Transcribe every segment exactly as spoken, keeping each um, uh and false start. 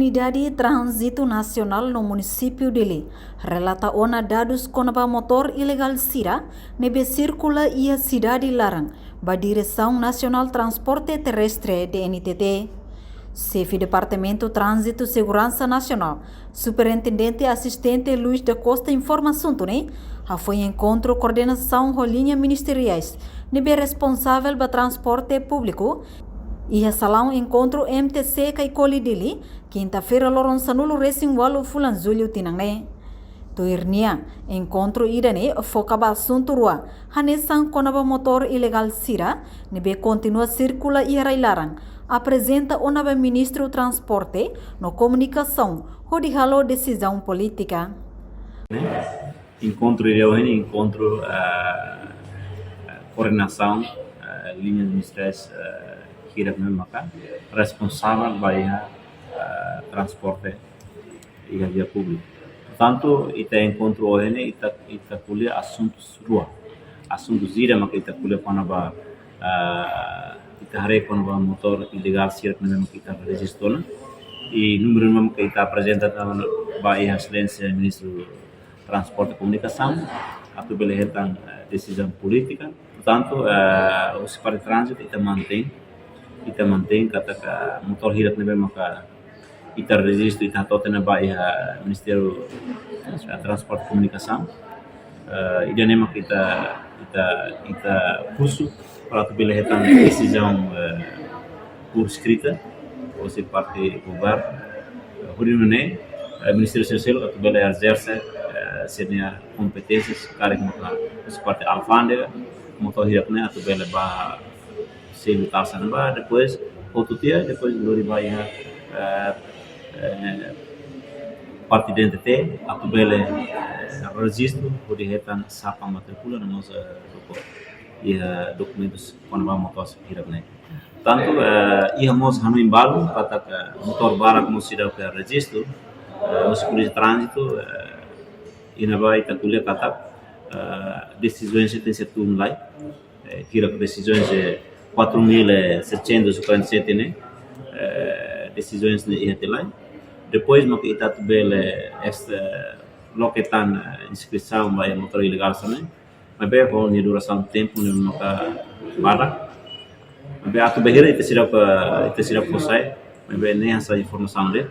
Unidade Tránzitu Nasionál no Munisípiu Dili relata ona dadus kona-ba motór ilegál sira ne'ebé sirkula iha sidade laran ba Diresaun Nasionál Transporte Terrestre, D N T T. Xefe Departamentu Tránzitu Seguransa Nasionál, Superintendente Asistente Luis da Costa informa asuntu ne'e hafoin enkontru koordenasaun ho liña ministeriais ne'ebé responsavel ba transporte públiku iha salaun enkontru M T C Caicoli Dili, kinta-feira loron sanulu-resin-ualu fulan Jullu tinan ne'e. Tuir nia, enkontru ida-ne'e foka ba asuntu rua, hanesan kona-ba motór ilegál sira ne'ebé kontinua sirkula iha rai laran, aprezenta ona ba Ministru Transporte no Komunikasaun hodi halo desizaun polítika. Enkontru ida ohin, enkontru, eh, koordenasaun, eh, liñas ministeriais, eh, hirak ne'ebé maka responsavel ba iha, eh, transporte iha via públiku. Portantu, ita enkontru ohin ne'e, ita, ita ko'alia asuntu rua. Asuntu sira maka ita ko'alia kona-ba, eh, ita haree kona-ba motór ilegál sira ne'ebé maka ita rejista ona. I númeru ne'ebé maka ita aprezenta ona ba iha Exelénsia Ministru Transporte e Komunikasaun, atu bele hetan, eh, desizaun polítika. Portantu, eh, husi parte tránzitu ita mantein, ita mantein katak motór hirak ne'ebé maka ita rejista, ita hato'o tiha ona ba iha Ministériu, eh, Transporte e Komunikasaun. Eh, ida-ne'e maka ita, ita, ita husu para atu bele hetan desizaun, eh, por escrita, husi parte governu, eh, hodi nune'e, eh, Ministériu sira seluk atu bele ezerse, eh, sira-nia kompeténsias, karik maka husi parte alfándega, motór hirak ne'e atu bele ba selu taxa ne'ebá, depois hotu tiha, depois lori ba iha, eh, eh, parte D N T T, atu bele, eh, rejistu, hodi hetan xapa matríkula, no mós, eh, doko-, iha dokumentus kona-ba motór hirak ne'e. Tantu, eh, iha mós hanoin balu, katak motór barak mós seidauk rejistu, eh, husi Polísia Tránzitu, eh, iha ne'ebá ita ko'alia katak, eh, desizaun ne'e tenke ser tun lai, eh, hirak desizaun ne'e quatro mil setecentos e quarenta e sete ne'e, eh, desizaun ne'e iha tiha lai. Depois maka ita atu bele, eh, loke tan, eh, inskrisaun ba iha motór ilegál sira-ne'e. Maibé ho nia durasaun tempu ne'e maka barak. Maibé atu bainhira ita seidauk, ita seidauk fó sai, maibé ne'e hanesan informasaun de'it.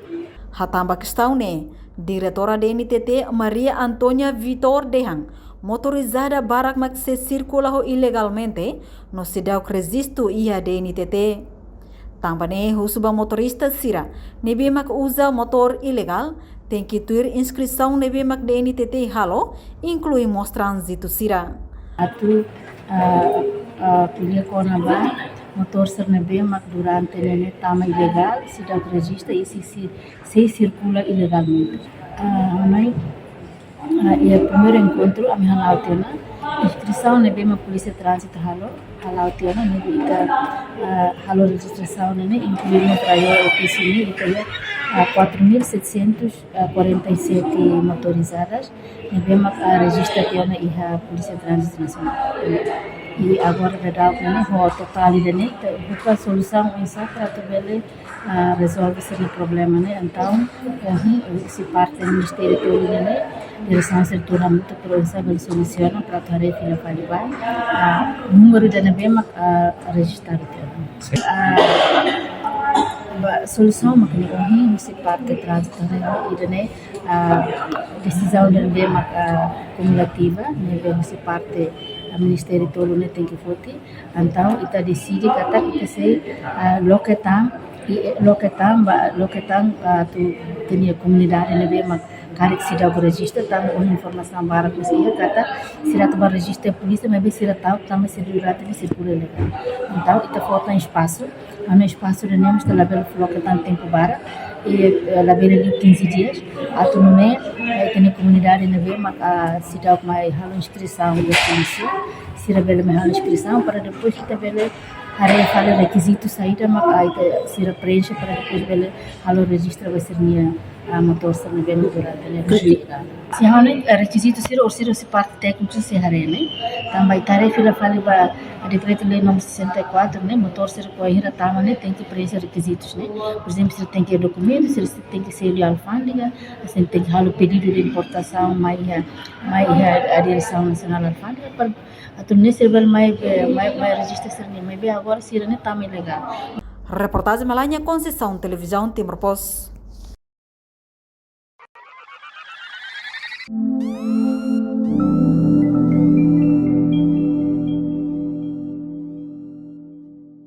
Hatán ba kestaun ne'e, Diretora D N T T Maria Antónia Vitor dehan, motorizada barak mak sei sirkula ho ilegalmente, no seidauk rejistu iha D N T T. Tanba ne'e husu ba motorista sira ne'ebé mak uza motór ilegál, tenke tuir inskrisaun ne'ebé mak D N T T halo, inklui mós tránzitu sira. Atu, ah, ah, ko'alia kona-ba motór sira ne'ebé mak durante ne'e tama ilegál, seidauk rejista i sei, sei, sei sirkula ilegalmente. Ah, mai, ah, iha primeiru enkontru, ami hala'o tiha ona inskrisaun ne'ebé mak Polísia Tránzitu halo, hala'o tiha ona, ne'ebé ita, ah, halo rejistrasaun ne'e, inklui mós raio ofísiu ne'e, ita iha, ah, quatro mil setecentos e quarenta e sete motorizadas, ne'ebé mak, ah, rejista tiha ona iha Polísia Tránzitu Nasionál. I agora daudaun ne'e, ho totál ida-ne'e, ita buka solusaun oinsá para atu bele, ah, rezolve sira-nia problema ne'e. Entaun, ohin, husi parte Ministériu tolu ne'e, Diresaun Setór Hamutuk para oinsá bele solusiona para atu haree fila fali ba, ah, númeru ida ne'ebé mak, ah, rejistadu tiha ona. Ah, ba solusaun mak ne'e ohin, husi parte tránzitu ne'e, ida-ne'e, ah, desizaun ne'ebé mak, ah, kumulativa, ne'ebé husi parte, ah, Ministériu tolu ne'e tenke foti. Entaun, ita deside katak ita sei, ah, loke tan, i, eh, loke tan, ba, loke tan, ah, atu ita-nia komunidade ne'ebé mak karik seidauk rejista, tanba ohin informasaun barak mós iha katak sira atu ba rejista polísia, maibé sira ta'uk tanba sira durante ne'e sirkula ilegál. Entaun, ita fó tan espasu, ha'u hanoin espasu ida-ne'e mós ita labele loke tan tempu barak, i, eh, labele liu quinze dias, atu nune'e, eh, ita-nia komunidade ne'ebé mak, ah, seidauk mai halo inskrisaun iha polísia, sira bele mai halo inskrisaun para depois ita bele haree fali rekizitu saida mak, ah, ita sira preenxe para depois bele halo rejista ba sira-nia, Ah, motór sira ne'ebé durante ne'e. Se ha'u ne'e, eh, rekizitu sira, ou sira husi parte tékniku sira haree ne'e. Tanba ita haree fila fali ba dekretu-lei númeru sessenta e quatro ne'e, motór sira ko'alia tama ne'e tenke preenxe rekizitus ne'e. Por ezemplu, sira tenke dokumentu, sira tenke selu iha alfándega, sira tenke halo pedidu de importasaun mai iha, mai iha Diresaun Nasionál Alfándega, para atu nune'e sira bele mai, eh, mai, mai rejista sira-nia, maibé agora sira ne'e tama ilegál. Reportajen Melania Conceição, Televizaun Timor Post.